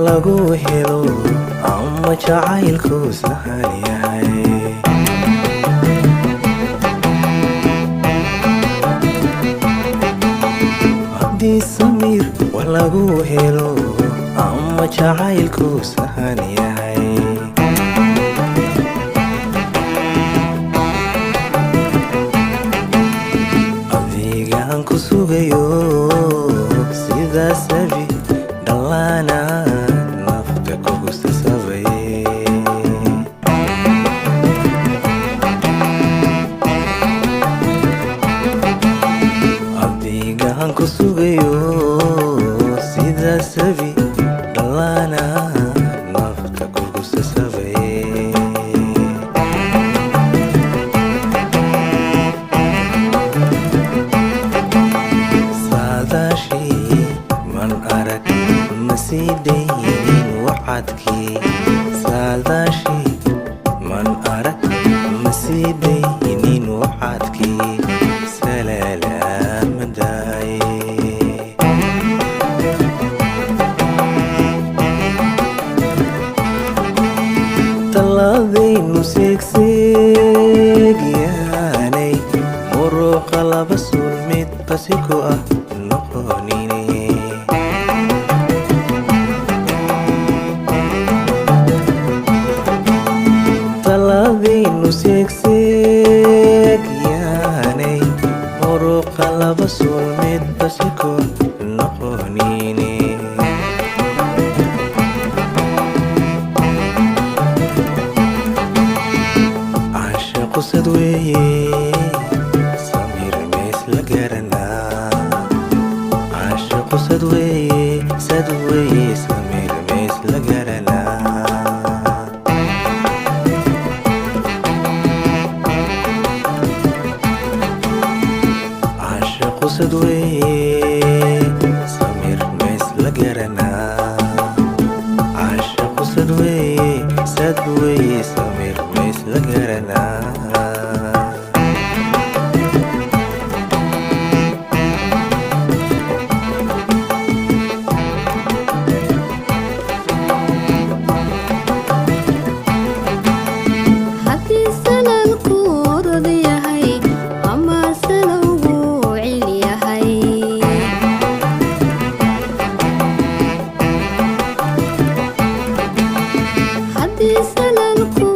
lagu helo ama jacaylku sahan yahay. Haddii samir wax lagu helo ama jacaylku sahan yahay. Adigaan ku sugayo sidaa sabi dhallaana nafta kugu sasabay. Adigaan ku sugayo sidaa sabi dhallaana nafta kugu sasabay. Saadaashii man arag ma sii daynin wacadkii. Saadaashii man arag ma sii daynin wacadkii salaalaamadaaye. Talladaynu seegseegyaanay muruqa laba sul mid basi ku ah noqonine. Talladaynu seegseegyaanay muruqa laba sul mid basi ku noqonine. Caashaqu sad weeye, samir mees la garanaa. Caashaqu sad weeye, sad weeye, samir mees la garanaa. Caashaqu sad weeye, samir mees la garanaa. Caashaqu sad weeye, sad weeye, samir mees la garanaa. Haddii salalku orod yahay ama salowgu cil yahay. Haddii salalku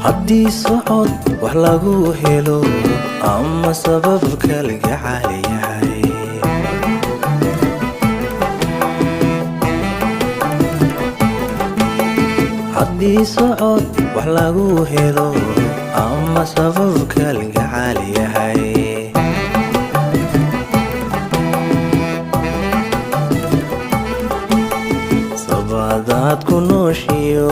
Haddii socod wax lagu helo ama sabab kalgacal yahay. Haddii socod wax lagu helo ama sabab kalgacal yahay. Sabadaad ku nooshiyo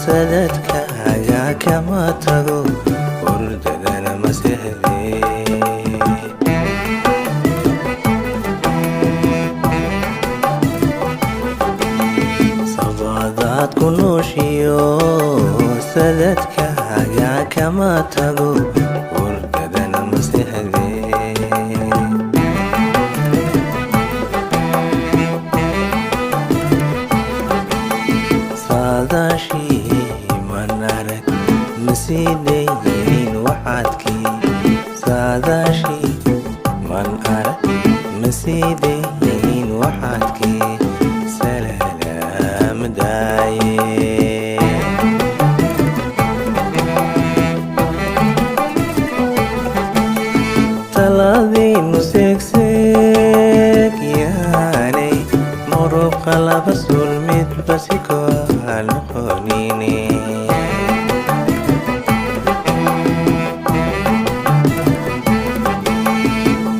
sadadkaaga kama tago, hurdadana ma seexdee. Sabadaad ku nooshiyo sadadkaaga kama tago, hurdadana ma seexdee. Saadaashii man arag masii daynin waxaadkii. Saadaashii man arag masii daynin waxaadkii salaamadaaye. Taladiinu seegseeg yaanay muruqa laba sul midba si kooha noqonine.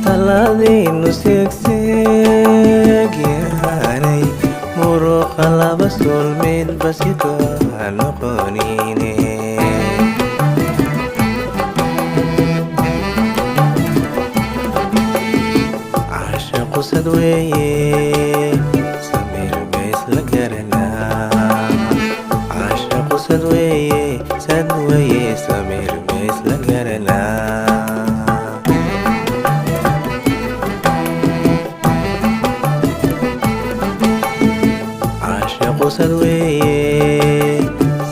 Taladiinu seegseeg yaanay muruqa laba sul midba si kooha noqonine. Caashaqu sad weeye, samir bays la garanaa. Caashaqu sad weeye, sad weeye, samir bays la garanaa. Caashaqu sad weeye,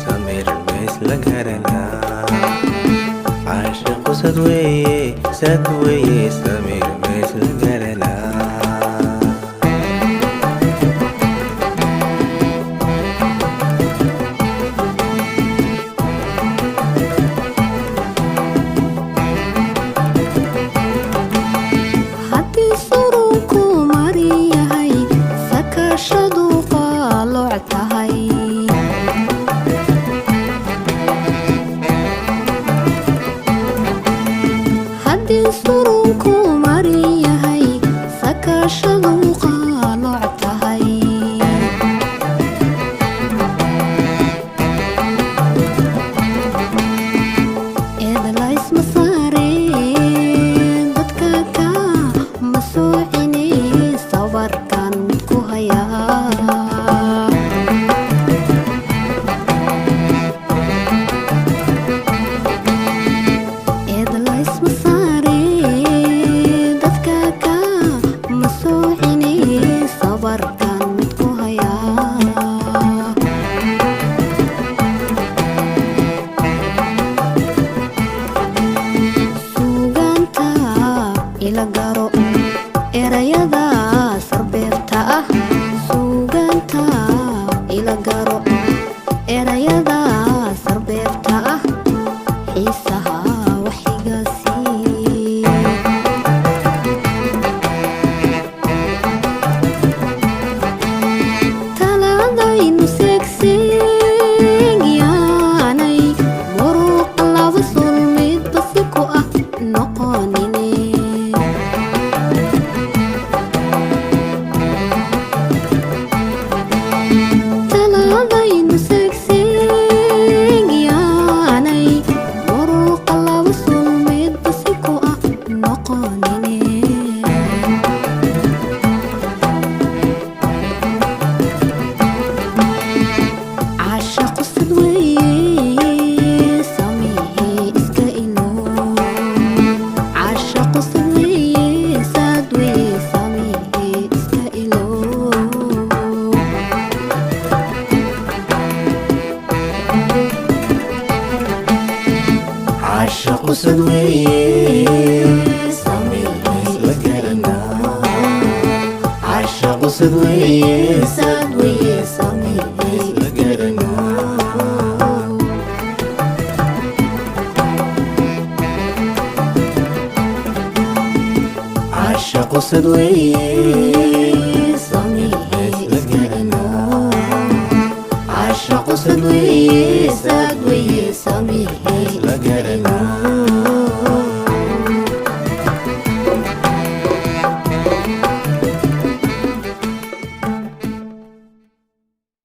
samir bays la garanaa. Caashaqu sad weeye, sad weeye, samir bays la garanaa. Haddii surunku marin yahay, sakaashadu qaalooc tahay. Haddii surunku marin yahay, sakaashadu qaalooc tahay. Eedlaysma saareen dadka ka ma soocine, sabarkan mid ku hayaa. Eedlaysma saareen dadka ka ma soocine, sabarkan mid ku hayaa. Suugaanta ila garo, erayada sarbeebta ah. Suugaanta ila garo, erayada sarbeebta ah, xiisaha waxigaasii. Taladaynu seegseeg yaanay muruqa laba sul midba si ku ah noqonine. Taladaynu seegseeg yaanay muruqa laba sul midba si ku ah noqonine. Caashaqu sad weeye, samihii iska ilo. Caashaqu sad weeye, sad weeye, samihii iska ilo. Caashaqu sad weeye, samir bays la garanaa. Caashaqu sad weeye, Sad weeye, samihii la iska ilo. garanaa. Caashaqu sad weeye. Samihii iska ilow. Caashaqu sad weeye, sad weeye, samihii iska ilow.